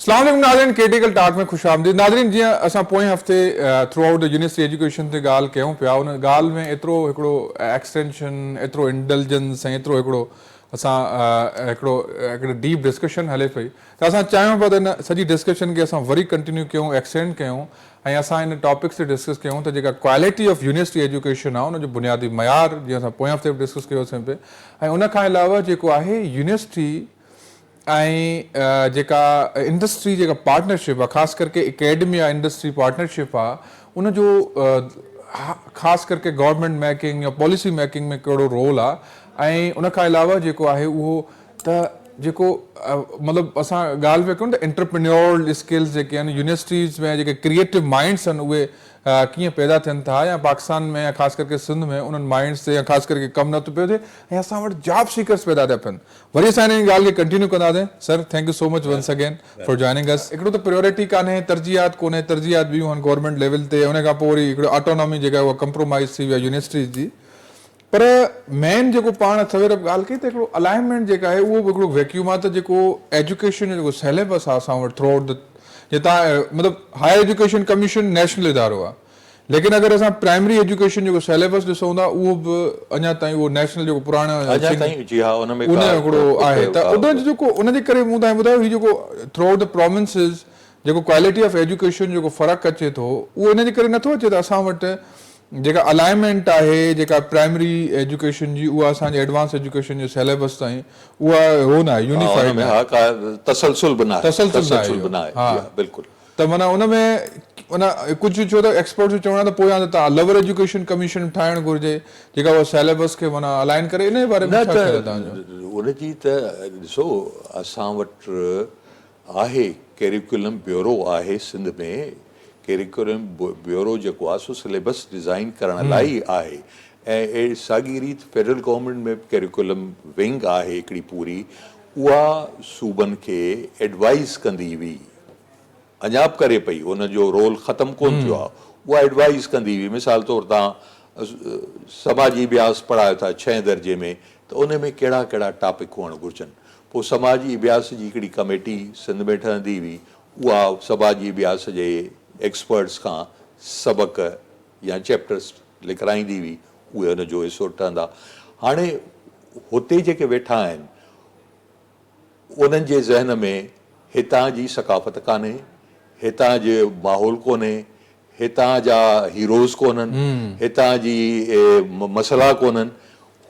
اسلام عليڪم ناظرين ڪرٽيڪل ٽاڪ ۾ خوش آمديد ناظرين جيئن اسان پوئين هفتي through out the university education تي ڳالهه ڪيون پيا ان ڳالهه ۾ ايترو هڪڙو ايڪسٽينشن ايترو انڊلجنس ۽ ايترو هڪڙو اسان هڪڙو هڪڙي ڊيپ ڊسڪشن هلي پئي ته اسان چاهيون پيا ته ان سڄي ڊسڪشن کي اسان وري ڪنٽينيو ڪيون ايڪسٽينڊ ڪيون ۽ اسان ان ٽاپڪس تي ڊسڪس ڪيون ته جيڪا ڪوالٽي آف يونيورسٽي ايجوڪيشن آهي ان جو بنيادي معيار جيئن اسان پوئين هفتي به ڊسڪس ڪيوسين پئي ۽ ان کان علاوه جيڪو آهي يونيورسٽي ۽ جيڪا انڊسٽري جيڪا پارٽنرشپ آ خاص ڪرڪي اڪيڊميا انڊسٽري پارٽنرشپ آ ان جو خاص ڪرڪي گورنمينٽ ميڪنگ يا پاليسي ميڪنگ ۾ ڪهڙو رول آ ۽ ان کان علاوه جيڪو آهي اهو ته جيڪو مطلب اسان ڳالهه پيا ڪيون ته انٽرپرينيورل اسڪلز جيڪي آهن يونيورسٽيز ۾ جيڪي ڪريئيٽو مائنڊس آهن اهي ڪيئن پيدا ٿين ٿا يا پاڪستان ۾ يا خاص ڪرڪي سنڌ ۾ انهن مائنڊس تي يا خاص ڪرڪي ڪم نه ٿو پيو ٿئي ۽ اسان وٽ جاب سيڪرس پيدا ٿيا پين وري اسان انهي ڳالهه کي ڪنٽينيو ڪنداسين sir thank you so much once again for joining us. هڪڙو ته پريورٽي ڪانهي ترجيحات ڪونهي ترجيحات ٻيون آهن گورنمينٽ ليول تي ان کان پوء وري هڪڙو آٽونامي جيڪا اها ڪمپرومائز ٿي وئي آهي يونيورسٽيز جي پر مين جيڪو پاڻ سوير به ڳالهه ڪئي ته هڪڙو الائنمينٽ جيڪا آهي اهو به هڪڙو ويڪيوم آهي ته جيڪو ايجوڪيشن جو جيڪو سيليبس آهي اسان وٽ ٿرو آئوٽ the جي تان مطلب هائر ايجوڪيشن ڪميشن نيشنل ادارو آهي ليڪن اگر اسان پرائمري ايجوڪيشن جيڪو سيليبس ڏسون ٿا اهو به اڃا تائين اهو نيشنل جيڪو پراڻو اڃا تائين جي ها ان ۾ ان جو هڪڙو آهي ته ان جو جيڪو ان جي ڪري مون تائين ٻڌايو هي جيڪو ٿرو آئوٽ the provinces جيڪو ڪوالٽي آف ايجوڪيشن جيڪو فرق اچي ٿو اهو ان جي ڪري نٿو اچي ته اسان وٽ جيڪا الائنمينٽ آهي جيڪا پرائمري ايجوڪيشن جي اها اسان جي ايڊوانس ايجوڪيشن جي سيليبس تائين اها هو نه آهي يونيفائيڊ نه آهي تسلسل به نه آهي تسلسل به نه آهي بلڪل ته معنيٰ ان ۾ ان ڪجهه ڇو ته ايڪسپرٽس جو چوڻ آهي ته پويان ته تان لور ايجوڪيشن ڪميشن ٺاهڻ گهرجي جيڪا اها سيليبس کي معنيٰ الائن ڪري ان جي باري ۾ نه ڇا ته خيال آهي توهان جو؟ ان جي ته ڏسو اسان وٽ آهي ڪريڪولم بيورو آهي سنڌ ۾ ڪريڪولم بيورو جيڪو آهي سو سليبس ڊزائين ڪرڻ لاء ئي آهي ۽ ساڳي ريت فيڊرل گورنمينٽ ۾ به ڪريڪولم ونگ آهي هڪڙي پوري اها صوبن کي ايڊوائز ڪندي هئي اڃا به ڪري پئي ان جو رول ختم ڪونه ٿيو آهي اها ايڊوائيز ڪندي هئي مثال طور توهان سماجي اڀياس پڙهايو ٿا ڇهين درجي ۾ ته ان ۾ ڪهڙا ڪهڙا ٽاپڪ هئڻ گهرجن پوء سماجي اڀياس جي هڪڙي ڪميٽي سنڌ ۾ ٺهندي هئي اها سماجي اڀياس جي ايڪسپرٽس کان سبق يا چيپٽرس لکرائيندي هئي اهي ان جو حصو ٺهندا هاڻي هتي جيڪي ويٺا آهن انهن جي ذهن ۾ هتان جي ثقافت ڪانهي، هتان جي ماحول ڪونهي، هتان جا هيروز ڪونهن، هتان جي مسئلا ڪونهن.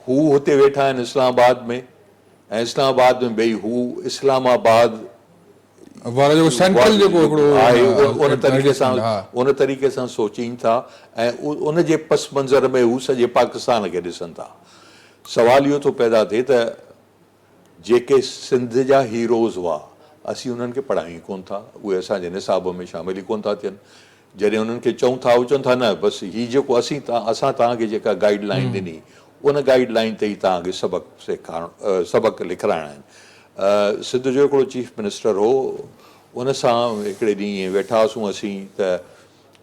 هو هتي ويٺا آهن اسلام آباد ۾ ۽ اسلام آباد ۾ ٻئي هو اسلام آباد وارو جيڪو سينٽرل جيڪو هڪڙو آهي ان طريقي سان ان طريقي سان سوچين ٿا ۽ ان جي پس منظر ۾ هو سڄي پاڪستان کي ڏسن ٿا. سوال اهو ٿو پيدا ٿئي ته جيڪي سنڌ جا هيروز هئا، اسين انهن کي پڙهايون ئي ڪونه ٿا، اهي اسان جي نصاب ۾ شامل ئي ڪونه ٿا ٿين. جڏهن انهن کي چئون ٿا، هو چون ٿا نه بس هي جيڪو اسين اسان توهان کي جيڪا گائيڊ لائين ڏني، ان گائيڊ لائين تي ئي توهان کي سبق سيکارڻ سبق لکرائڻا آهن. سنڌ جو هڪڙو چيف منسٽر هو، ان سان هڪڙي ڏينهن ائين ويٺا هئاسون اسين ته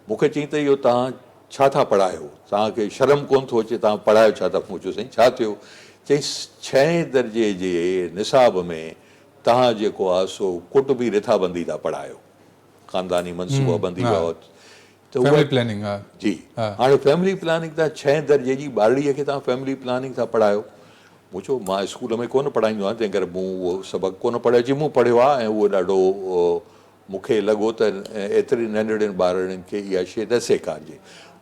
مون کي چيائين ته اهو توهان ڇا ٿا پڙهايو؟ توهان کي شرم ڪونه ٿو اچي، توهان پڙهايو ڇا ٿا؟ مون چيو سائين ڇا ٿيو؟ چيائين ڇهين درجي جي نصاب ۾ توهان جيڪو آهي سو ڪٽنبي رٿابندي ٿا پڙهايو، خانداني منصوبه بندي بابت ته فيملي پلاننگ ها جي هاڻي فيملي پلاننگ توهان ڇهين درجي جي ٻارڙي کي توهان فيملي پلاننگ ٿا پڙهايو. مون چيو مان اسڪول ۾ ڪونه پڙهائيندو آهيان تنهن ڪري مون اهو سبق ڪونه پڙهيو. چيائين مون پڙهيو آهي ۽ اهو ڏاڍو مون کي لڳو ته ايترين ننڍڙين ٻارڙين کي اها شيء نه سيکارجي.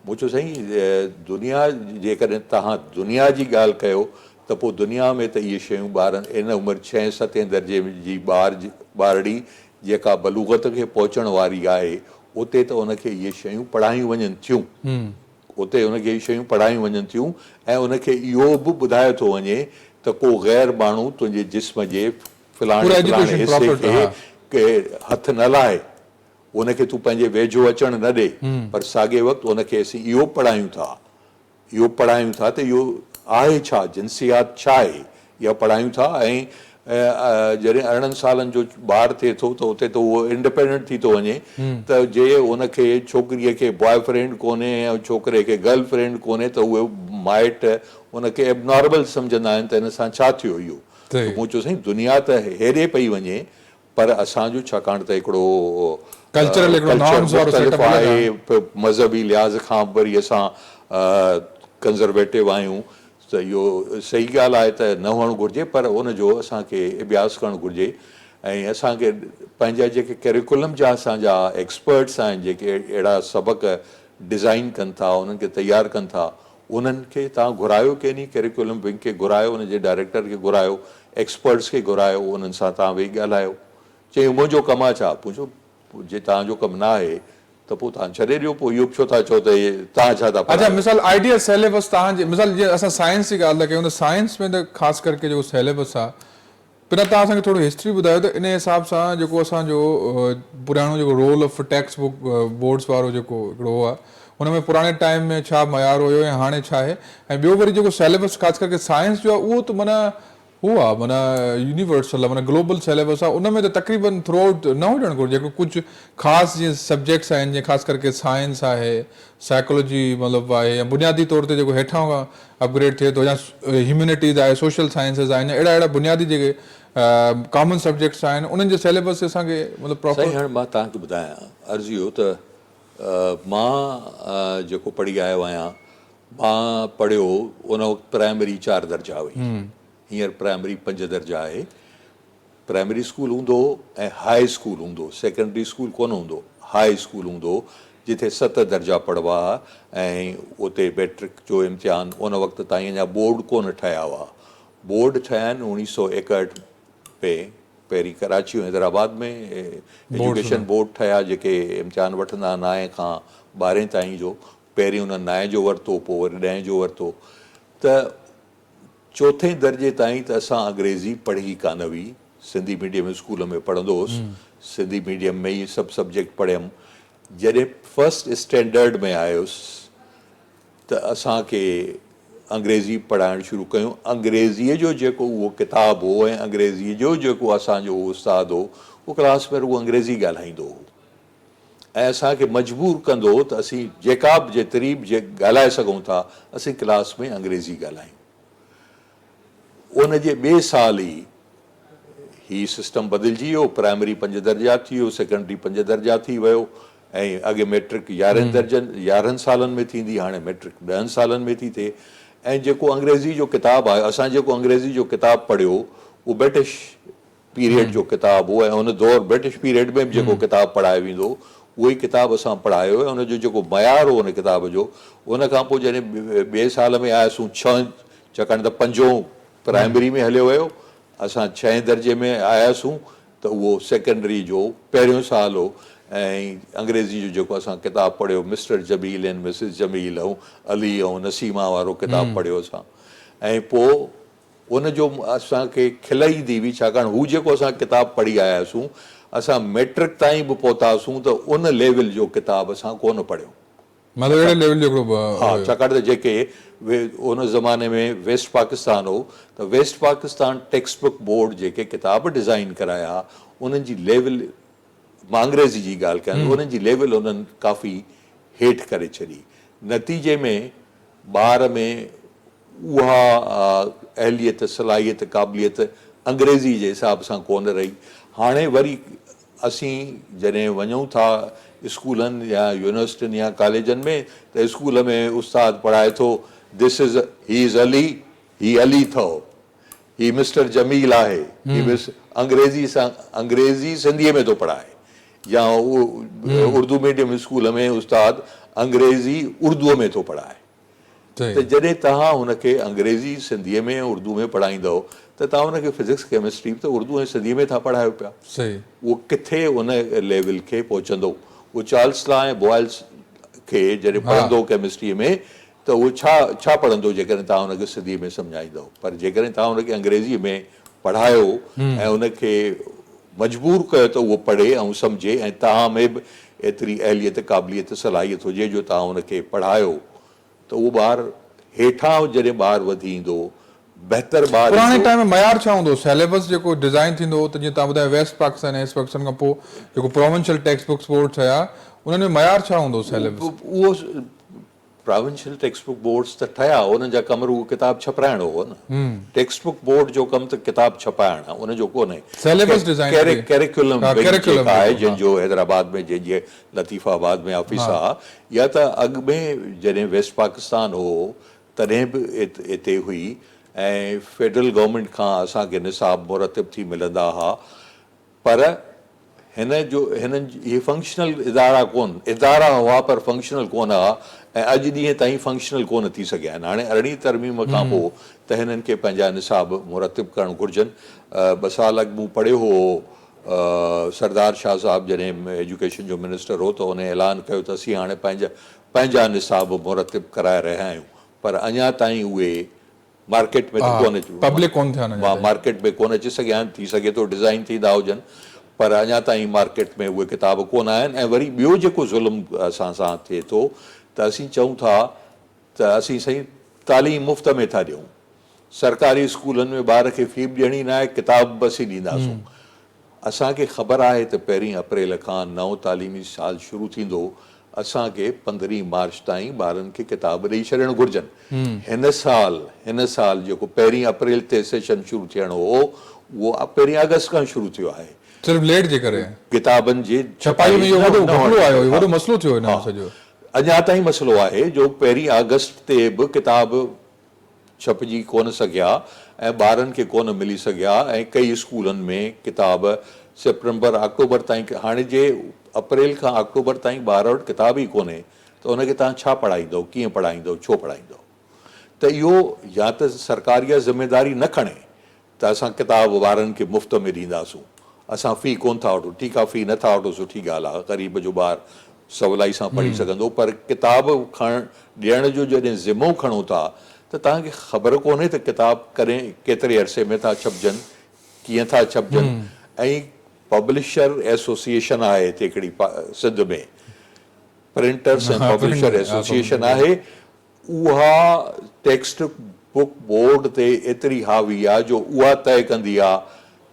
مون چيو سائين دنيا جيڪڏهن توهان دنيا جي ڳالهه ڪيو ته پوء دنيا ۾ ته اهي شيون ٻارن ان عمر ڇهين ستين درجي جي ٻار ٻارڙي جيڪا بلوغت کي پهچڻ واري آهي اتي ته ان کي اهي شيون پڙهايون وڃن ٿيون. اتي ان کي اهي شيون پڙهايون وڃن ٿيون ۽ ان کي اهو به ٻڌايو ٿو وڃي ته ڪو غير ماڻهو تنهنجي جسم جي فلاڻي فلاڻي حصي کي هٿ نه لاهي، ان کي تون پنهنجي ويجهو اچڻ نه ڏي، پر ساڳئي وقت ان کي اسين اهو به پڙهايون ٿا، اهو به پڙهايون ٿا ته اهو آهي ڇا، جنسيات ڇا آهي، اها پڙهايون ٿا ۽ جڏهن 18 سالن جو ٻار ٿئي ٿو ته اتي ته اهو انڊپينڊنٽ ٿي ٿو وڃي ته جي ان کي ڇوڪريء کي بواء فرينڊ ڪونهي ۽ ڇوڪري کي گرل فرينڊ ڪونهي ته اهي مائٽ ان کي ائبنارمل سمجهندا آهن ته هن سان ڇا ٿيو اهو ته مون چيو سائين دنيا ته هيڏي پئي وڃي پر اسان جو ڇاڪاڻ ته هڪڙو ڪلچرل هڪڙو نارمز وارو سيٽ اپ آهي، مذهبي لحاظ کان به وري اسان ڪنزرويٽو آهيون ته اهو صحيح ڳالهه آهي ته نه هئڻ گهرجي پر ان جو اسان کي اڀياس ڪرڻ گهرجي ۽ اسان کي پنهنجا جيڪي ڪريڪولم جا اسان جا ايڪسپرٽس آهن جيڪي اهڙا سبق ڊزائين ڪن ٿا انهن کي تيار ڪن ٿا انهن کي توهان گهرايو ڪيني ڪريڪولم ونگ کي گهرايو ان جي ڊائريڪٽر کي گهرايو ايڪسپرٽس کي گهرايو انهن سان توهان ويهي ڳالهايو چيائين منهنجو ڪم آ ڇا پڇو جي توهان جو ڪم نه آهي ته پوء توهان ڇڏي ڏيو پوء اهو به ڇو ٿا چئو ته اهي توهان ڇا ٿا اڇا پڙهايو. مثال آئيڊيل سيليبس توهان جي مثال جيئن اسان سائنس جي ڳالهه ٿا ڪيون ته سائنس ۾ ته خاص ڪرڪي جيڪو سيليبس آ پهريان توهان اسان کي ٿورو هسٽري ٻڌايو ته انهي حساب سان جيڪو اسان جو پراڻو جيڪو role of textbook boards وارو جيڪو هڪڙو هو آ ان ۾ پراڻي ٽائيم ۾ ڇا معيار هيو ۽ هاڻي ڇا آهي ۽ ٻيو وري جيڪو سيليبس خاص ڪرڪي سائنس جو آ اهو ته معنيٰ هو آ معنيٰ يونيورسل آ معنيٰ گلوبل سيليبس آ ان ۾ ته تقريبن ٿرو آئوٽ نه هجڻ گهرجي هڪڙو ڪجهه خاص جيئن سبجيڪٽس آهن جيئن خاص ڪرڪي سائنس آهي سائيڪولوجي مطلب آهي يا بنيادي طور تي جيڪو هيٺان کان اپگريڊ ٿئي ٿو يا هيومينٽيز آهي سوشل سائنسز آهن يا اهڙا اهڙا بنيادي جيڪي ڪامن سبجيڪٽس آهن انهن جي سيليبس کي اسان کي مطلب پراپر سائين هاڻي مان توهان کي ٻڌايان عرض اهو ته مان جيڪو پڙهي آيو آهيان مان پڙهيو ان وقت پرائمري چار درجا هئي هينئر پرائمري پنج درجا آهي. پرائمري اسڪول هوندو هو ۽ هاء اسڪول هوندو هو، سيڪنڊري اسڪول ڪونه هوندو هو، هاء اسڪول هوندو هو جتي ست درجا پڙهبا ها ۽ اتي مئٽرڪ جو امتحان ان وقت تائين اڃا بورڊ ڪونه ٺهيا هئا. بورڊ ٺهيا آهن اوڻيهه سؤ ايڪهٺ ۾ پهرين ڪراچي ۽ حيدرآباد ۾ ايجوڪيشن بورڊ ٺهيا جيڪي امتحان وٺندا ها نائين کان ٻارهين تائين جو، پهرين انهن نائين جو ورتو پوء وري ڏهين جو ورتو ته چوٿين درجي تائين ته اسان انگريزي پڙهي ڪانه هئي، سنڌي ميڊيم اسڪول ۾ پڙهندو هوس، سنڌي ميڊيم ۾ ئي سڀ سبجيڪٽ پڙهيم، جڏهن فرسٽ اسٽينڊرڊ ۾ آيس ته اسان کي انگريزي پڙهائڻ شروع ڪيون، انگريزيء جو جيڪو اهو ڪتاب هو ۽ انگريزيء جو جيڪو اسان جو اهو استاد هو، اهو ڪلاس ۾ رڳو انگريزي ڳالهائيندو هو ۽ اسان کي مجبور ڪندو هو ته اسين جيڪا به جيتري به ڳالهائي سگهون ٿا اسين ڪلاس ۾ انگريزي ڳالهايون. ان جي ٻئي سال ئي هي سسٽم بدلجي ويو، پرائمري پنج درجا ٿي ويو، سيڪنڊري پنج درجا ٿي ويو ۽ اڳي مئٽرڪ يارهن درجن يارهن سالن ۾ ٿيندي هاڻي مئٽرڪ ڏهن سالن ۾ ٿي ٿئي ۽ جيڪو انگريزي جو ڪتاب آيو اسان جيڪو انگريزي جو ڪتاب پڙهيو اهو برٽش پيريڊ جو ڪتاب هو ۽ ان دور برٽش پيريڊ ۾ به جيڪو ڪتاب پڙهايو ويندو هو اهو ئي ڪتاب اسان پڙهايو ۽ ان جو جيڪو معيار هو ان ڪتاب جو ان کان پوء جڏهن ٻئي سال ۾ آياسون ڇهن ڇاڪاڻ ته پنجون پرائمري ۾ هليو ويو اسان ڇهين درجي ۾ آياسون ته اهو سيڪنڊري جو پهريون سال هو ۽ انگريزي جو جيڪو اسان ڪتاب پڙهيو mister Jamil and Mrs Jamil ۽ Ali ۽ Naseema وارو ڪتاب پڙهيو اسان ۽ پوء ان جو اسان کي کل ايندي هئي ڇاڪاڻ هو جيڪو اسان ڪتاب پڙهي آياسون اسان مئٽرڪ تائين به پهتاسون ته ان ليول جو ڪتاب اسان ڪونه پڙهيو. مطلب اهڙي ليول جو هڪڙو ها هيو. ڇاڪاڻ ته جيڪي ان زماني ۾ ويسٽ پاڪستان هو ته west Pakistan text book board جيڪي ڪتاب ڊزائين ڪرايا انهن جي ليول مان انگريزي جي ڳالهه ڪيان ٿو انهن جي ليول انهن ڪافي هيٺ ڪري ڇڏي نتيجي ۾ ٻار ۾ اها اهليت، صلاحيت، قابليت انگريزي جي حساب سان ڪونه رهي. هاڻي وري اسين جڏهن وڃون ٿا اسڪولن يا يونيورسٽين يا ڪاليجن ۾ ته اسڪول ۾ استاد پڙهائي ٿو This is He is Ali هي علي اٿئو، هي مسٽر جميل آهي، هي مس انگريزي سان انگريزي سنڌيء ۾ ٿو پڙهائي يا اردو ميڊيم اسڪول ۾ استاد انگريزي اردوء ۾ ٿو پڙهائي. ته جڏهن توهان هن کي انگريزي سنڌيء ۾ ۽ اردوء ۾ پڙهائيندؤ ته توهان هن کي فزڪس ڪيمسٽري به ته اردو ۽ سنڌيء ۾ ٿا پڙهايو پيا. اهو ڪٿي ان ليول کي پهچندو. اهو چارلس لا ۽ بوائلس کي جڏهن پڙهندو ڪيمسٽريء ۾ ته اهو ڇا ڇا پڙهندو جيڪڏهن توهان هن کي سنڌيء ۾ سمجهائيندؤ. پر جيڪڏهن توهان هن کي انگريزيء ۾ پڙهايو ۽ هن کي مجبور ڪيو ته اهو پڙهي ۽ سمجهي ۽ توهان ۾ به ايتري اهليت، قابليت، صلاحيت هجي جو توهان ان کي پڙهايو ته اهو ٻار هيٺان جڏهن ٻار وڌي ايندو، بهتر ٻار پراڻي ايندو. ٽائيم ۾ معيار ڇا هوندو هو؟ سيليبس جيڪو ڊزائين ٿيندو هو ته جيئن توهان ٻڌايو ويسٽ پاڪستان ۽ ايسٽ پاڪستان کان پوء جيڪو پراونشل ٽيڪسٽ بڪس بورڊ ٺهيا انهن ۾ معيار ڇا هوندو هو سيليبس؟ اهو پراونشل ٽيڪسٽ بڪ بورڊز ته ٺهيا، انهن جا ڪم رڳو ڪتاب ڇپرائڻو هو نه. ٽيڪسٽ بڪ بورڊ جو ڪم ته ڪتاب ڇپائڻ آهي، ان جو ڪونهي. سيليبس ڊزائن به. ڪريڪيولم ونگ جيڪا آهي، جنهن جو حيدرآباد ۾ جنهن جي لطيف آباد ۾ آفيس آهي، اها ته اڳ ۾ جڏهن ويسٽ پاڪستان هو تڏهن به اتي هئي ۽ فيڊرل گورنمينٽ کان اسان کي نصاب مرتب ٿي ملندا ها. پر هن جو هنن اهي فنڪشنل ادارا ڪون ادارا هئا پر فنڪشنل ڪون هئا ۽ اڄ ڏينهن تائين فنڪشنل ڪون ٿي سگهيا آهن. هاڻي ارڙهين ترميم کان پوء ته هنن کي پنهنجا نصاب مرتب ڪرڻ گهرجن. ٻه سال اڳ مون پڙهيو هو سردار شاهه صاحب جڏهن ايجوڪيشن جو منسٽر هو ته ان اعلان ڪيو ته اسين هاڻي پنهنجا پنهنجا نصاب مرتب ڪرائي رهيا آهيون پر اڃا تائين اهي مارڪيٽ ۾ ته ڪونه اچي پبلڪ ڪونه ٿيا آهن اڃا تائين. مارڪيٽ ۾ ڪونه اچي سگهيا آهن ٿي سگهي ٿو ڊزائين ٿيندا هجن پر اڃا تائين مارڪيٽ ۾ اهي ڪتاب ڪونه آيا آهن ۽ وري ٻيو جيڪو ظلم اسان سان ٿئي ٿو ته اسين چئون ٿا ته اسين سائين تعليم مفت ۾ ٿا ڏيون سرڪاري اسڪولن ۾ ٻار کي في به ڏيڻي ناهي ڪتاب به اسين ڏينداسون اسان کي خبر آهي ته پهرين اپريل کان نئون تعليمي سال شروع ٿيندو، اسان کي پندرهين مارچ تائين ٻارن کي ڪتاب ڏئي ڇڏڻ گهرجن. هن سال هن سال جيڪو پهرين اپريل تي سيشن شروع ٿيڻو هو، اهو پهرين آگسٽ کان شروع ٿيو آهي. صرف ليٽ جي ڪري. ڪتابن جي ڇپائي ۾ اهو وڏو گهپلو آيو، اهو وڏو مسئلو ٿيو هن ۾ سڄو. اڃا تائين مسئلو آهي جو پهرين آگسٽ تي به ڪتاب ڇپجي ڪونه سگهيا ۽ ٻارن کي ڪونه ملي سگهيا ۽ ڪئي اسڪولن ۾ ڪتاب سيپٽمبر آڪٽوبر تائين هاڻي جي اپريل کان آڪٽوبر تائين ٻار وٽ ڪتاب ئي ڪونهي ته ان کي توهان ڇا پڙهائيندؤ ڪيئن پڙهائيندؤ ڇو پڙهائيندؤ ته اهو يا ته سرڪار اها ذميداري نه کڻي ته اسان ڪتاب ٻارن کي مفت ۾ ڏينداسون، اسان في ڪونه ٿا وٺون، ٺيڪ آ في نه ٿا وٺو سٺي ڳالهه آ، غريب جو ٻار سولائي سان پڙهي سگهندو پر ڪتاب کڻ ڏيڻ جو جڏهن ذمو کڻو ٿا ته توهان کي خبر ڪونهي ته ڪتاب ڪڏهن ڪيتري عرصي ۾ ٿا ڇپجن، ڪيئن ٿا ڇپجن ۽ پبلشر ايسوسيئيشن آهي هتي هڪڙي سنڌ ۾ پرنٽرس ۽ پبلشر ايسوسيئيشن آهي اها ٽيڪسٽ بڪ بورڊ تي ايتري حاوي آ جو اها طئي ڪندي آ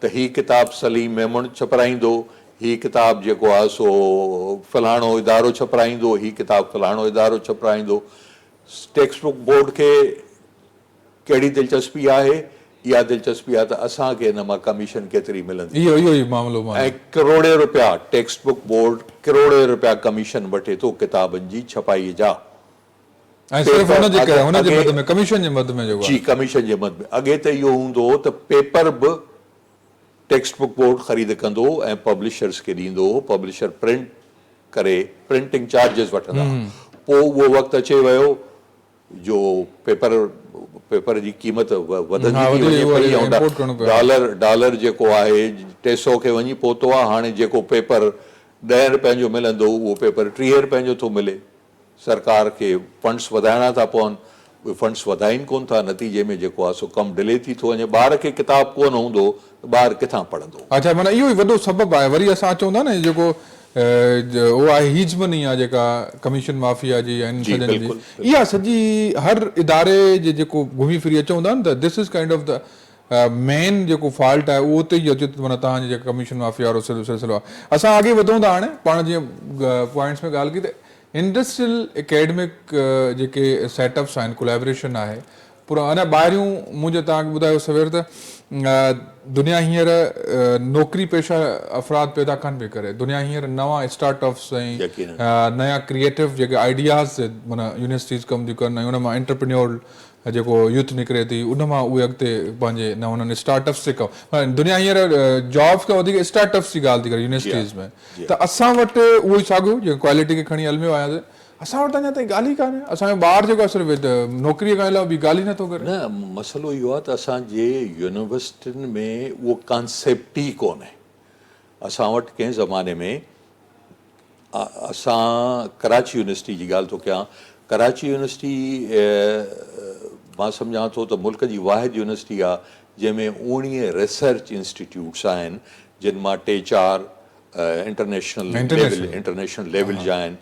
ته هي ڪتاب سليم ميمڻ ڇپرائيندو، هي ڪتاب جيڪو آ سو فلاڻو ادارو ڇپرائيندو، هي ڪتاب فلاڻو ادارو ڇپرائيندو. ٽيڪسٽ بڪ بورڊ کي ڪهڙي دلچسپي آهي؟ اها دلچسپي آ ته اسان کي ان مان ڪميشن ڪيتري ملندي. اهو اهو ئي معاملو معنيٰ. ۽ ڪروڙين روپيا ٽيڪسٽ بڪ بورڊ ڪروڙين روپيا ڪميشن وٺي ٿو ڪتابن جي ڇپائي جا. ۽ صرف ان جي ڪري هن جي مد ۾ ڪميشن جي مد ۾ جيڪو آهي. جي ڪميشن جي مد ۾ اڳي ته اهو هوندو هو ته پيپر به ٽيڪسٽ بڪ بورڊ خريد ڪندو هو ۽ پبلشرز کي ڏيندو هو پبلشر پرنٽ ڪري پرنٽنگ چارجز وٺندا هئا پوء اهو وقت اچي ويو جو پيپر پيپر جي قيمت وڌندي ٿي وڃي پئي ۽ ڊالر ڊالر جيڪو آهي 300 کي وڃي پهتو آهي هاڻي جيڪو پيپر ڏهين رپين جو ملندو هو اهو پيپر 30 رپين جو ٿو ملي. سرڪار کي فنڊس وڌائڻا ٿا پون، اهي فنڊس وڌائين ڪونه ٿا، نتيجي ۾ جيڪو آهي سو ڪم ڊلي ٿي ٿو وڃي، ٻار کي ڪتاب ڪونه هوندو ته ٻار ڪٿان پڙهندو؟ اڇا معنيٰ اهو ئي وڏو سبب آهي، وري اسان اچون ٿا نه جيڪو اهو آهي هيجمني آهي جيڪا ڪميشن مافيا جي يا انهن سڄن جي اها سڄي هر اداري جي جيڪو گهمي ڦري اچون ٿا نه ته this is kind of the main جيڪو فالٽ آهي اهو اتي ئي اچي ٿو معنيٰ توهان جي جيڪا ڪميشن مافيا وارو سلسلو آهي. اسان اڳي وڌون ٿا هاڻي پاڻ جيئن پوائنٽس ۾ ڳالهه ڪئي ته انڊسٽريل اڪيڊمڪ جيڪي سيٽ اپس آهن ڪولابريشن آهي پر اڃا ٻاهريون مون جيئن توهان کي ٻڌايو سوير ته دنيا هينئر نوڪري پيشه افراد پيدا ڪانه پئي ڪري دنيا هينئر نوان اسٽارٽ اپس ۽ نيا ڪريئيٽو جيڪي آئيڊياز معنيٰ يونيورسٽيز ڪم ٿيون ڪن ۽ ان مان انٽرپرينيورل جيڪو يوٿ نڪري ٿي ان مان اهي اڳتي پنهنجي نون اسٽارٽ اپس تي ڪم دنيا هينئر جابس کان وڌيڪ اسٽارٽ اپس جي ڳالهه ٿي ڪري يونيورسٽيز ۾ ته اسان وٽ اهو ئي ساڳيو جيڪو ڪوالٽي کي کڻي الميو آيا اسان وٽ اڃا تائين ڳالهه ئي ڪانهي اسان جو ٻار جيڪو آهي صرف نوڪري کان علاوه ٻي ڳالهه ئي نٿو ڪري. نه مسئلو اهو آهي ته اسان جي يونيورسٽين ۾ اهو ڪانسيپٽ ئي ڪونهي اسان وٽ ڪنهن زماني ۾ اسان ڪراچي يونيورسٽي جي ڳالهه ٿو ڪيان، ڪراچي يونيورسٽي مان سمجهان ٿو ته ملڪ جي واحد يونيورسٽي آ جنهن ۾ 19 ريسرچ انسٽيٽيوٽس آهن جن مان ٽي چار انٽرنيشنل ليول انٽرنيشنل ليول جا آهن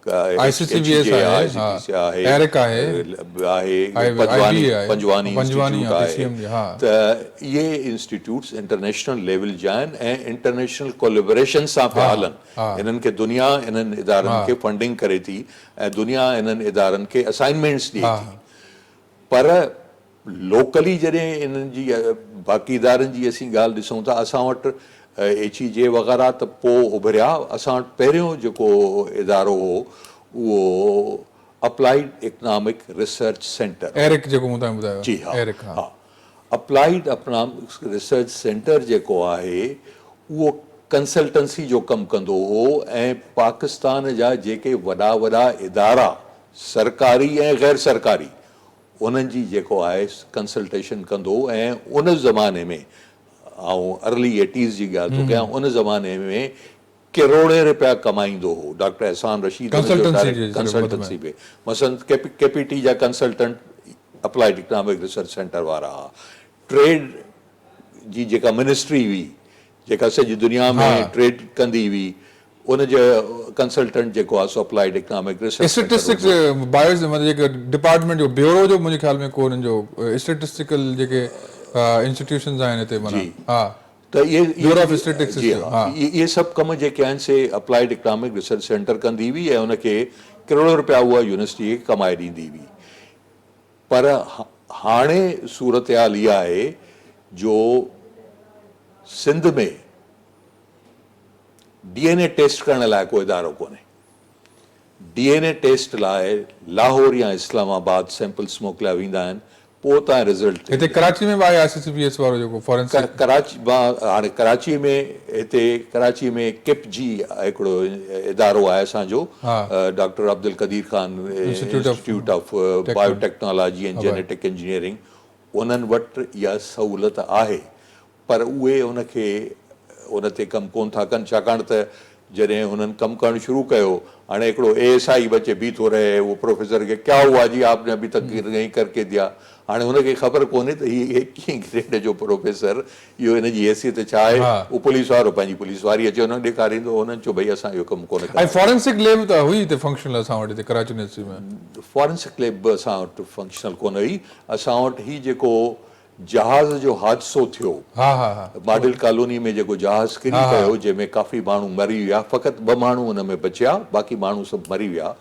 آء سي سي بي ايس آهي، ايرڪ آهي، آء بي اي آهي، پنجواني پنجواني انسٽيٽيوٽ آهي، پي آهي سي ايم جي، ها. ته اهي انسٽيٽيوٽس انٽرنيشنل ليول جا آهن ۽ انٽرنيشنل ڪوليبوريشن سان پيا هلن. انهن کي دنيا انهن ادارن کي فنڊنگ ڪري ٿي ۽ دنيا انهن ادارن کي اسائنمينٽس ڏئي ٿي پر لوڪلي جڏهن انهن جي باقي ادارن جي اسين ڳالهه ڏسون ٿا اسان وٽ ايڇ اي جي وغيره ته پوء اڀريا اسان وٽ پهريون جيڪو ادارو هو اهو اپلائيڊ اڪنامڪ ريسرچ سينٽر هو. ايرڪ جيڪو مون توهان کي ٻڌايو جي ها ايرڪ ها. ها اپلائيڊ اڪنامڪ ريسرچ سينٽر جيڪو آهي اهو ڪنسلٽنسي جو ڪم ڪندو هو ۽ پاڪستان جا جيڪي وڏا وڏا ادارا سرڪاري ۽ غير سرڪاري انهن جي جيڪو آهي ڪنسلٽيشن ڪندو هو ۽ ان زماني ۾ آئون ارلي ايٽيز جي ڳالهه ٿو ڪيان ان زماني ۾ ڪروڙين رپيا ڪمائيندو هو ڊاڪٽر احسان رشيد ان جو ڊائريڪٽ ڪنسلٽنسي به مثلاً ڪي پي ٽي جا consultant applied economic research centre وارا ها ٽريڊ جي جيڪا منسٽري هئي جيڪا سڄي دنيا ۾ ٽريڊ ڪندي هئي ان جو ڪنسلٽنٽ جيڪو آهي سو applied economic research centre statistics bio مطلب جيڪي ڊپارٽمينٽ جو بيورو جو منهنجي خيال ۾ ڪو انهن جو اسٽيٽسٽيڪل جيڪي انسٽيٽيوشنز آهن هتي معنيٰ ها ته اهي بيورو آف اسٽيٽسٽڪس جي ها اهي سڀ ڪم جيڪي آهن سي اپلائيڊ اڪنامڪ ريسرچ سينٽر ڪندي هئي ۽ ان کي ڪروڙين رپيا اها يونيورسٽي کي ڪمائي ڏيندي هئي پر هاڻي صورتحال اها آهي جو Sindh ۾ D N A test ڪرڻ لاء ڪو ادارو ڪونهي. ڊي اين اي ٽيسٽ لاء لاهور يا اسلام آباد سيمپلس موڪليا ويندا آهن پوء اتان رزلٽ هتي ڪراچي ۾ به آهي آء سي سي پي ايس وارو جيڪو فارنسڪ. ڪراچي مان هاڻي ڪراچي ۾ هتي ڪراچي ۾ ڪپ جي هڪڙو ادارو آهي اسان جو doctor Abdul Qadeer Khan institute of bio technology and genetic engineering انهن وٽ اها سهولت آهي پر اهي ان کي ان تي ڪم ڪونه ٿا ڪن ڇاڪاڻ ته جڏهن هنن ڪم ڪرڻ شروع ڪيو هاڻي هڪڙو اي ايس I به اچي بيٺو رهي اهو پروفيسر کي ڪيا هوا جي آپ ني ابي تڪ نهين ڪر ڪي ديا هاڻي هن کي خبر ڪونهي ته هي ايڪيهين گريڊ جو پروفيسر اهو هن جي حيثيت ڇا آهي اهو پوليس وارو پنهنجي پوليس واري اچي هن کي ڏيکاريندو هنن چيو ڀئي اسان اهو ڪم ڪونه ۽ ڪنداسين. فارنسڪ ليب ته هئي هتي فنڪشنل اسان وٽ هتي ڪراچي يونيورسٽي ۾. فارنسڪ ليب به اسان وٽ فنڪشنل ڪونه هئي اسان وٽ هي جيڪو جهاز جو حادثو ٿيو. ماڊل ڪالوني ۾ جيڪو جهاز ڪري پيو جنهن ۾ ڪافي ماڻهو مري ويا فقط ٻه ماڻهو ان ۾ بچيا باقي ماڻهو سڀ مري ويا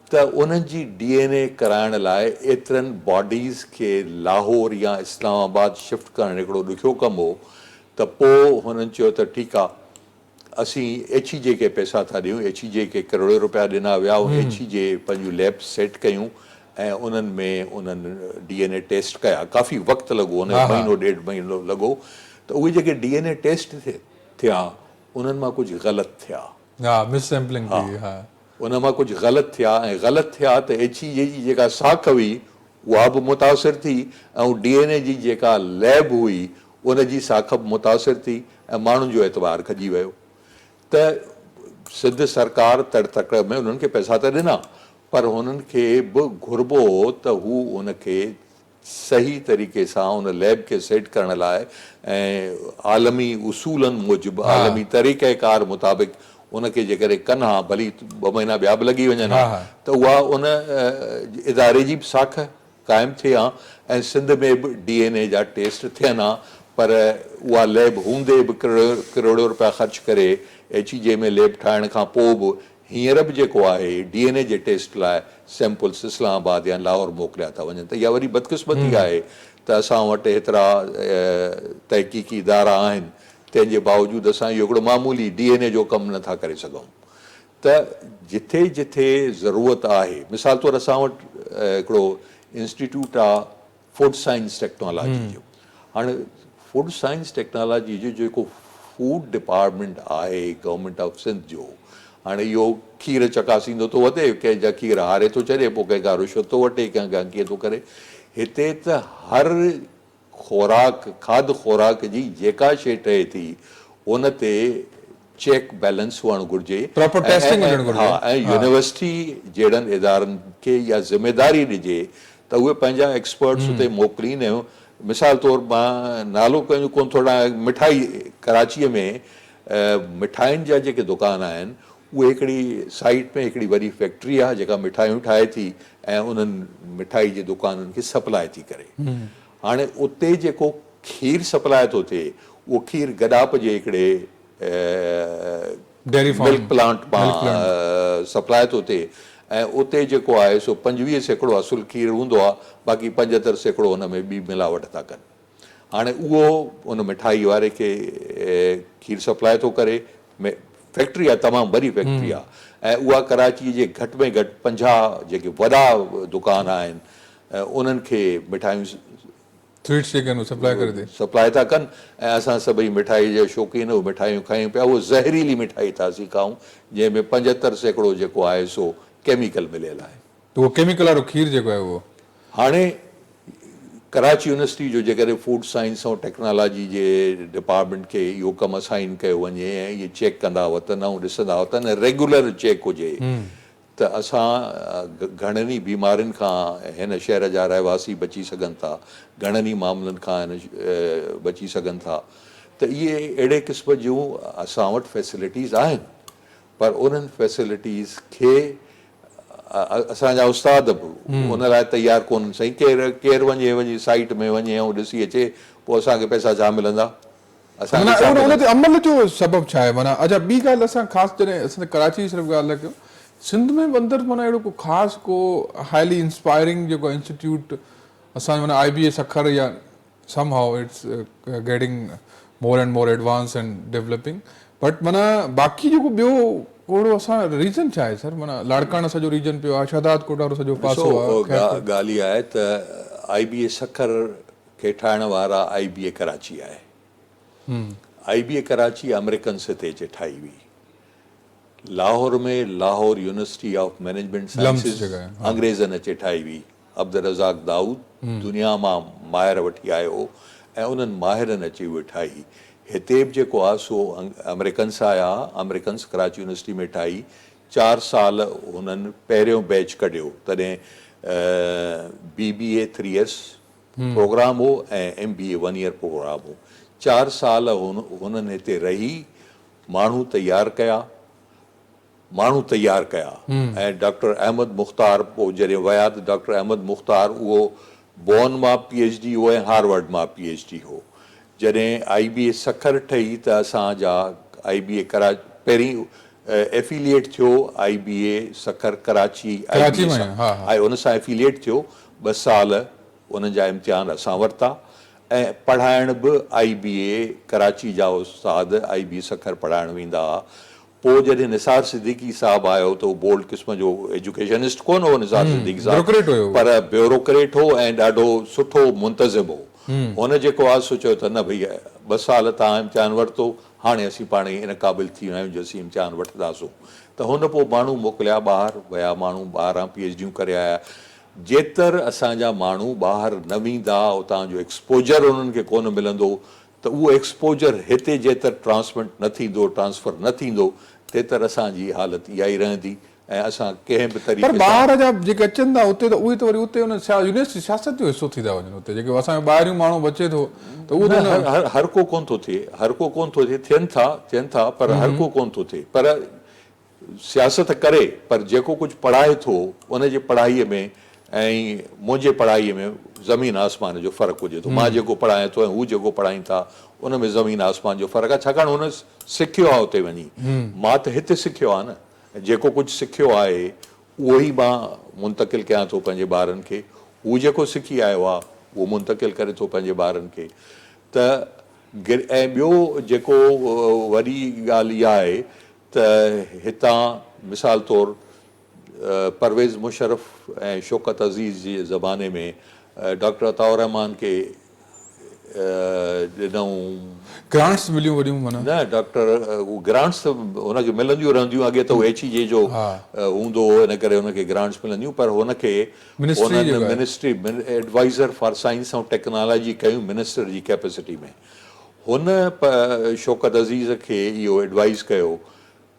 ته انهن جي ڊي اين اي ڪرائڻ لاء ايترن باڊيز کي لاهور يا اسلام آباد شفٽ ڪرڻ هڪڙو ڏکيو ڪم هو ته پوء هنن چيو ته ٺيڪ آ اسين ايڇ اي جي کي پئسا ٿا ڏيون، ايڇ اي جي کي ڪروڙين روپيا ڏنا ويا ۽ ايڇ اي جي پنهنجون ليبس سيٽ ڪيون ۽ انهن ۾ انهن ڊي اين اي ٽيسٽ ڪيا، ڪافي وقت لڳو ان جو مهينو ڏيڍ مهينو لڳو ته اهي جيڪي ڊي اين اي ٽيسٽ ٿيا انهن مان ڪجهه غلط ٿيا. ها مس سيمپلنگ ٿي ها. ان مان ڪجهه غلط ٿيا ۽ غلط ٿيا ته ايڇ اي جي جي جيڪا ساک هئي اها به متاثر ٿي ۽ ڊي اين اي جي جيڪا ليب هئي ان جي ساک به متاثر ٿي ۽ ماڻهن جو اعتبار کڄي ويو ته سنڌ سرڪار تڙ تڪڙ ۾ انهن کي پئسا ته ڏنا پر هنن کي به گهربو هو ته هو ان کي صحيح طريقي سان ان ليب کي سيٽ ڪرڻ لاء ۽ عالمي اصولن موجب عالمي طريقه ڪار مطابق ان کي جيڪڏهن ڪن ها ڀلي ٻه مهينا ٻيا به لڳي وڃن ها ته اها ان اداري جي به ساک قائم ٿئي ها ۽ سنڌ ۾ به ڊي اين اي جا ٽيسٽ ٿين ها پر اها ليب هوندي به ڪروڙين رپيا خرچ ڪري ايڇ اي جي ۾ ليب ٺاهڻ کان پوء به هينئر به جيڪو آهي ڊي اين اي جي ٽيسٽ لاء سيمپلس اسلام آباد يا لاهور موڪليا ٿا وڃن ته اها وڏي بدقسمتي آهي ته اسان وٽ هيترا تحقيقي ادارا آهن تنهن جي باوجود اسان اهو هڪڙو معمولي ڊي اين اي جو ڪم نٿا ڪري سگهون ته جٿي جٿي ضرورت آهي مثال طور اسان وٽ هڪڙو انسٽيٽيوٽ آ فوڊ سائنس ٽيڪنالاجي جو هاڻي فوڊ سائنس ٽيڪنالاجي جو جيڪو فوڊ ڊپارٽمينٽ آهي گورنمينٽ آف سنڌ جو هاڻي اهو کير چڪاسيندو ٿو وتي ڪنهن جا کير هاري ٿو ڇڏي پوء ڪنهن کان رشوت ٿو وٺي ڪنهن کان ڪيئن ٿو ڪري هتي ته هر خوراڪ، کاڌ خوراڪ جي جيڪا شيء ٺهي ٿي ان تي چيڪ بيلنس هئڻ گهرجي پراپر ٽيسٽنگ هجڻ گهرجي. ها ۽ يونيورسٽي جهڙن ادارن کي اها ذميداري ڏجي ته اهي پنهنجا ايڪسپرٽس اتي موڪلين ۽ مثال طور مان نالو ڪنهن جو ڪونه ٿو وٺان مٺائي ڪراچيء ۾ مٺاين جا جيڪي دڪان آهن اهي هڪڙي سائيٽ ۾ هڪڙي وڏي فيڪٽري آهي جيڪا مٺايون ٺاهي ٿي ۽ انهن مٺائي جي دڪانن کي سپلاء ٿي ڪري. هاڻي اتي جيڪو کير سپلاء ٿو ٿئي اهو کير گڏاپ جي هڪڙي ڊيري فارم ملڪ پلانٽ مان سپلاء ٿو ٿئي ۽ اتي جيڪو آهي سو 25% اصل کير هوندو آهي باقي 75% ان ۾ ٻي ملاوٽ ٿا ڪن. هاڻي اهو ان مٺائي واري کي کير سپلاء ٿو ڪري، فيڪٽري آهي تمام وڏي فيڪٽري آهي ۽ اها ڪراچي جي گهٽ ۾ گهٽ 50 جيڪي وڏا دڪان آهن انهن کي مٺايون سويٽس جيڪي آهن اهي سپلاء ڪري ٿي. سپلاء ٿا ڪن ۽ اسان سڀئي مٺائي جا شوقين اهي مٺايون کايون پيا اهو زهريلي مٺائي ٿا اسين کائون جنهن ۾ 75% جيڪو آهي سو ڪيميڪل مليل آهي. ته اهو ڪيميڪل وارو کير جيڪو آهي اهو. هاڻي ڪراچي يونيورسٽي جو جيڪڏهن فوڊ سائنس ۽ ٽيڪنالاجي جي ڊپارٽمينٽ کي اهو ڪم اسائن ڪيو وڃي ۽ اهي چيڪ ڪندا وتن ۽ ڏسندا وتن ۽ ريگيولر چيڪ هجي ته اسان گهڻن ئي بيمارين کان هن شهر جا رهواسي بچي سگهن ٿا، گهڻن ئي معاملن کان هن بچي سگهن ٿا ته اهي اهڙي قسم جون اسان وٽ فيسلٽيز آهن پر انهن فيسلٽيز کي اسان جا استاد به ان لاء تيار ڪونهن سائين ڪير ڪير وڃي وڃي سائيٽ ۾ وڃي ۽ ڏسي اچي پوء اسان کي پئسا ڇا ملندا اسان کي ڇا معنيٰ ان تي عمل جو سبب ڇا آهي معنيٰ اڇا ٻي ڳالهه اسان خاص جڏهن اسان ڪراچي جي صرف ڳالهه ٿا ڪيون سنڌ ۾ به اندر معنيٰ اهڙو ڪو خاص ڪو هائلي انسپائرنگ جيڪو انسٽيٽيوٽ اسان جو معنيٰ آء بي اي سکر يا somehow it's getting more and more advanced and developing but معنيٰ باقي جيڪو ٻيو ڪوڙو اسان ريجن ڇا آهي سر معنيٰ لاڙڪاڻا سڄو ريجن پيو آهي شهداد ڪوٽ وارو سڄو پاسو آهي ڏسو ڳالهه اها آهي ته آء بي اي سکر کي ٺاهڻ وارا آء بي اي ڪراچي آهي آء بي اي ڪراچي آمريڪنس هتي اچي ٺاهي هئي Lahore ۾ Lahore university of management sciences انگريزن اچي ٺاهي هئي عبدالرزاق دائود دنيا مان ماهر وٺي آيو هو ۽ انهن ماهرن اچي اهي ٺاهي. هتي به جيڪو آهي سو آمريڪنس آيا، آمريڪنس ڪراچي يونيورسٽي ۾ ٺاهي. 4 سال هنن پهريون بيچ ڪڍيو، تڏهن B B A three years programme هو ۽ M B A one year programme هو. 4 سال هنن هتي رهي ماڻهو تيار ڪيا. ماڻهو تيار ڪيا ۽ ڊاڪٽر احمد مختار پوء جڏهن ويا ته ڊاڪٽر احمد مختار اهو بون مان پي ايڇ ڊي هو ۽ هارورڊ مان پي ايڇ ڊي هو. جڏهن آئي بي اي سکر ٺهي ته اسان جا آئي بي اي ڪراچي پهرين افيليئيٽ ٿيو آئي بي اي سکر ڪراچي آئي بي اي سان آئي ان سان افيليئيٽ ٿيو ٻه سال انهن جا امتحان اسان ورتا ۽ پڙهائڻ به آئي بي اي ڪراچي جا استاد آئي بي اي سکر پڙهائڻ ويندا هئا. پوء جڏهن نثار صديقي صاحب آيو ته هو بولڊ قسم جو ايجوڪيشنسٽ ڪونه هو نثار صديقي صاحب پر بيوروڪريٽ هو ۽ ڏاڍو سٺو منتظم هو. هن جيڪو آهي سو چيو ته نه ڀئي ٻه سال توهان امتحان ورتو هاڻي اسين پاڻ ئي ان قابل ٿي ويا آهيون جو اسين امتحان وٺنداسون ته هن پوء ماڻهو موڪليا ٻاهر ويا ماڻهو ٻاهران پي ايڇ ڊيون ڪري آيا. جيتر اسان جا ماڻهو ٻاهر نه ويندا اتان جو ايڪسپوجر انهن کي ڪونه ملندو ته اهو ايڪسپوجر هتي جيتر ٽرانسمٽ نه ٿيندو، ٽرانسفر نه ٿيندو، تيتر اسان جي حالت اها ئي رهندي ۽ اسان ڪنهن به پر طريقي سان. ٻاهر جا جيڪي اچن ٿا اتي ته اهي ته وري اتي ان يونيورسٽي سياست جو حصو ٿي ٿا وڃن اتي جيڪي اسان جو ٻاهريون ماڻهو به اچي ٿو ته اهو ته نه هر هر ڪو ڪونه ٿو ٿئي، هر ڪو ڪونه ٿو ٿئي، ٿين ٿا، ٿين ٿا پر هر ڪو ڪونه ٿو ٿئي پر سياست ڪري پر جيڪو ڪجهه پڙهائي ٿو ان جي پڙهائيء ۾ ۽ منهنجي پڙهائيء ۾ زمين آسمان جو فرق هجي ٿو. مان جيڪو پڙهايان ٿو ۽ هو جيڪو پڙهائين ٿا ان ۾ زمين آسمان جو فرق آهي ڇاڪاڻ هن سکيو آهي اتي وڃي مان ته هتي سکيو آهي نه جيڪو ڪجهه سکيو آهي اهو ئي مان منتقل ڪيان ٿو پنهنجي ٻارن کي هو جيڪو سکي آيو آهي اهو منتقل ڪري ٿو پنهنجي ٻارن کي ته ۽ ٻيو جيڪو وڏي ڳالهه اها آهي ته هتان مثال طور پرويز مشرف ۽ شوڪت عزيز جي زماني ۾ ڊاڪٽر عطاء الرحمان کي ڏنائون. گرانٽس مليون وڏيون معنيٰ. نه ڊاڪٽر گرانٽس ته هن کي ملنديون رهنديون اڳي ته هو ايڇ اي جي جو هوندو هو ان ڪري هن کي گرانٽس ملنديون پر هن کي انهن ministry adviser for science ۽ technology ڪيون منسٽر جي ڪيپسٽي ۾. هن شوڪت عزيز کي اهو ايڊوائيز ڪيو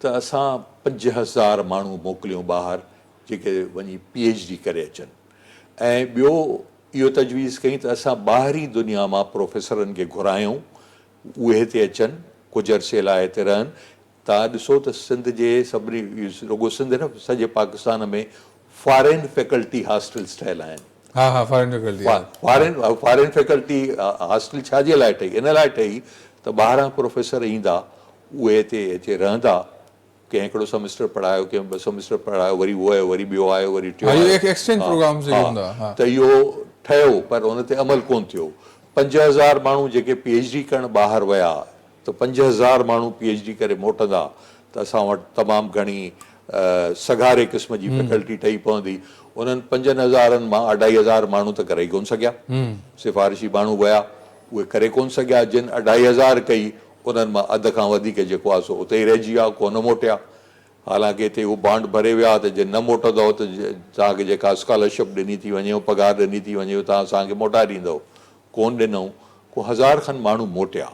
ته اسان 5000 ماڻهو موڪليون ٻاهر جيڪي وڃي پي ايڇ ڊي ڪري اچن ۽ ٻيو اهو تجويز ڪيائين ته اسان ٻاهرين دنيا مان پروفيسرن کي گهرايون اهي هتي اچن ڪجهه عرصي لاء هتي رهن. توهان ڏسو ته سنڌ جي سڀني رڳو سنڌ نه سڄي پاڪستان ۾ فارين فيڪلٽي هاسٽلز ٺهيل آهن. ها ها foreign faculty. Foreign faculty hostel ڇا جي لاء ٺهي؟ ان لاء ٺهي ته ٻاهران پروفيسر ايندا اهي هتي اچي رهندا، ڪنهن هڪڙو سيمسٽر پڙهايو، ڪنهن ٻه سيمسٽر پڙهايو، وري اهو آيو، وري ٻيو آيو، وري ٽيون آيو. ايڪسچينج پروگرامز جيڪي هوندا ها. ته اهو ٺهيو پر ان تي عمل ڪونه ٿيو. 5000 ماڻهو جيڪي پي ايڇ ڊي ڪرڻ ٻاهر ويا ته 5000 ماڻهو پي ايڇ ڊي ڪري موٽندا ته اسان وٽ تمام گهڻي سگهاري قسم جي فيڪلٽي ٺهي پوندي. انهن پنجن هزارن مان اڍائي هزار ماڻهو ته ڪري ئي ڪونه سگهيا. سفارشي ماڻهو ويا، اهي ڪري ڪونه سگهيا. جن اڍائي هزار ڪئي، انهن مان اڌ کان وڌيڪ جيڪو آهي سو اتي ئي رهجي ويا، ڪونه موٽيا. حالانڪه هتي اهو بانڊ ڀري ويا ته جي نه موٽندؤ ته توهان کي جيڪا اسڪالرشپ ڏني ٿي وڃي، پگهار ڏني ٿي وڃي، اهو توهان اسان کي موٽائي ڏيندؤ. ڪونه ڏنائون. ڪو هزار کن ماڻهو موٽيا.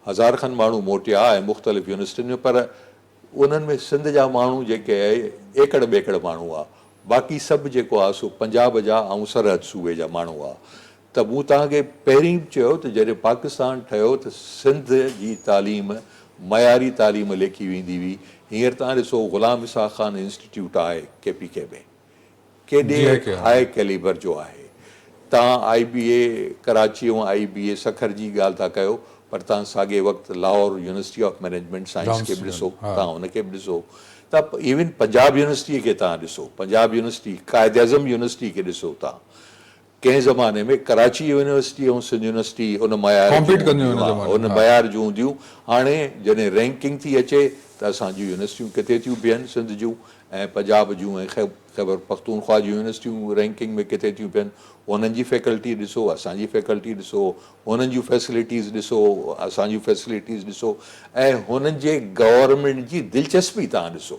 هزار کن ماڻهو موٽيا ۽ مختلف يونيورسٽين ۾ پر انهن ۾ سنڌ جا ماڻهو جيڪي ايڪڙ ٻيڪڙ ماڻهو هئا. باقي سڀ جيڪو آهي سو پنجاب جا ۽ سرحد صوبي جا ماڻهو هئا. ته مون توهان کي پهرين به چيو ته جڏهن پاڪستان ٺهيو ته سنڌ جي تعليم معياري تعليم ليکي ويندي هئي. هينئر توهان ڏسو غلام اسحاق خان انسٽيٽيوٽ آهي ڪي پي ڪي ۾ ڪيڏي هاء ڪيليبر جو آهي. توهان آء بي اي ڪراچي ۽ آء بي اي سکر جي ڳالهه ٿا ڪيو پر توهان ساڳئي وقت Lahore university of management science کي به ڏسو، توهان ان کي به ڏسو، ته ايون پنجاب يونيورسٽيء کي توهان ڏسو، پنجاب يونيورسٽي، قائداعظم يونيورسٽي کي ڏسو توهان. ڪنهن زماني ۾ ڪراچي يونيورسٽي ۽ سنڌ يونيورسٽي ان معيار جون هونديون ها، ان معيار جون هونديون. هاڻي جڏهن رينڪنگ ٿي اچي ته اسان جون يونيورسٽيون ڪٿي ٿيون بيهن، سنڌ جون ۽ پنجاب جون ۽ خيبر پختونخوا جون يونيورسٽيون رينڪنگ ۾ ڪٿي ٿيون پين، انهن جي فيڪلٽي ڏسو، اسان جي فيڪلٽي ڏسو، هنن جون فيسلٽيز ڏسو، اسان جون فيسلٽيز ڏسو ۽ هنن جي گورنمينٽ جي دلچسپي توهان ڏسو.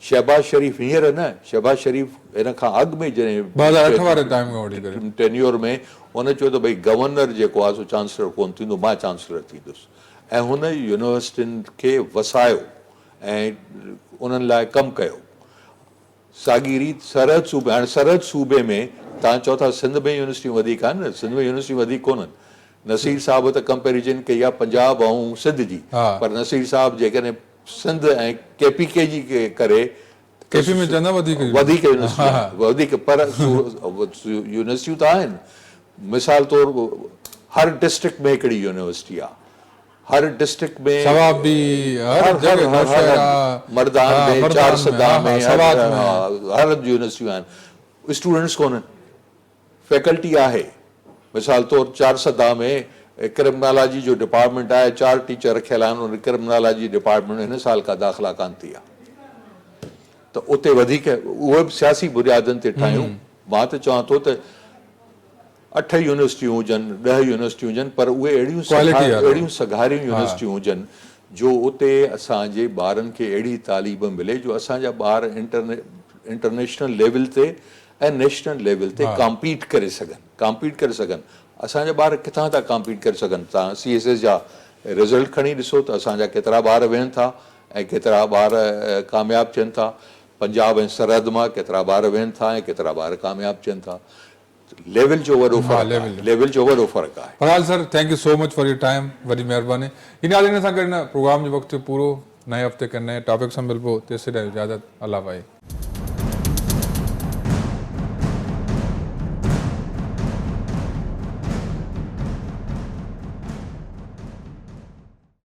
شهباز شريف هينئر نه، شهباز شريف هن کان اڳ ۾ جڏهن 2008 واري ٽائيم کان وٺي ڪري. ٽينيور ۾ هن چيو ته ڀئي گورنر جيڪو آهي سو چانسلر ڪونه ٿيندو، مان چانسلر ٿيندس ۽ هن يونيورسٽين کي وسايو ۽ انهن لاء ڪم ڪيو. ساڳي ريت سرحد صوبي، هاڻي سرحد صوبي ۾ توهان چئو ٿا سنڌ ۾ يونيورسٽيون وڌيڪ آهن نه، سنڌ ۾ يونيورسٽيون وڌيڪ ڪونهن. نصير صاحب ته ڪمپيريزن ڪئي آهي پنجاب ۽ سنڌ جي، پر نصير صاحب جيڪڏهن سنڌ ۽ ڪي پي ڪي جي ڪري ڪي پي ۾ چوندا وڌيڪ وڌيڪ يونيورسٽيون آهن، وڌيڪ پر يونيورسٽيون ته آهن. مثال طور هر ڊسٽرڪٽ ۾ هڪڙي يونيورسٽي آهي. هر ڊسٽرڪٽ ۾ ثوابي هر جڳهه نوشهره مردان ۾ چارسدا ۾ سوات ۾ هر هنڌ يونيورسٽيون آهن اسٽوڊنٽس ڪونهن فيڪلٽي آهي مثال طور چارسدا ۾ ڪرمنالاجي جو ڊپارٽمينٽ آهي چار ٽيچر رکيل آهن ان ڪرمنالاجي ڊپارٽمينٽ ۾ هن سال ڪا داخلا ڪانه ٿي آهي ته اتي وڌيڪ اهي به سياسي بنيادن تي ٺاهيون مان ته چوان ٿو ته اٺ يونيورسٽيون هجن، ڏهه يونيورسٽيون هجن پر اهي اهڙيون اهڙيون سگهاريون يونيورسٽيون هجن جو اتي اسان جي ٻارن کي اهڙي تعليم ملي جو اسان جا ٻار انٽرنيشنل ليول تي ۽ نيشنل ليول تي ڪامپيٽ ڪري سگهن ڪامپيٽ ڪري سگهن اسان جا ٻار ڪٿان ٿا ڪامپيٽ ڪري سگهن توهان سي ايس ايس جا رزلٽ کڻي ڏسو ته اسان جا ڪيترا ٻار ويهن ٿا ۽ ڪيترا ٻار ڪامياب ٿين ٿا پنجاب ۽ سرحد مان ڪيترا ٻار ويهن ٿا ۽ ڪيترا ٻار ڪامياب ٿين ٿا ليول جو وڏو فرق آهي ليول جو وڏو فرق آهي. بھرحال sir thank you so much for your time وڏي مھرباني هي ناظرين اسان گڏ هن پروگرام جو وقت ٿيو پورو نئين هفتي ڪنهن نئين ٽاپڪ سان ملبو تيسين اجازت الله ڀائي.